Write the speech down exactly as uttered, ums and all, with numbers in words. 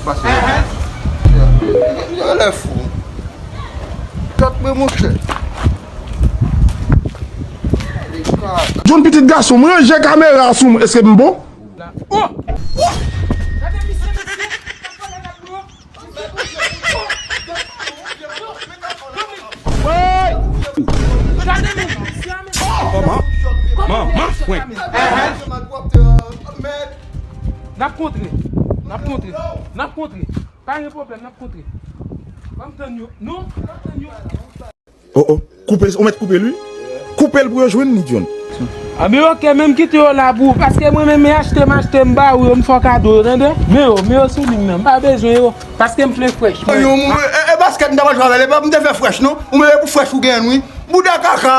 Yo lè fou. Tèt mwen, monchè. John, pitit gason m, ranje kamera sou mwen. Èske m bon? Oh! Gade misye, mesye. Gade misye, mesye. Kòman? Kòman? Mwen. N ap kontre. N ap kontre. N ap kontre. Pa gen pwoblèm, n ap kontre. Ban m tann yo. Non, ban m tann yo. Oh, oh. Koupe, ou mèt koupe l, wi. Koupe l pou yo jwenn li, John. A, men oke, men m kite yo la pou ou, paske mwen menm, men achte m, achte m ba ou yo, m fè w kado yo, tande? Men yo, men yo sou liy nan, m pa bezwen yo, paske m vle fresh, mwen. Yo, mwen, e, e baskèt m ta pral jwe avè l, e pa m te fè fresh, non. Ou menm, e pou fresh ou genyen, wi. Bouda kaka.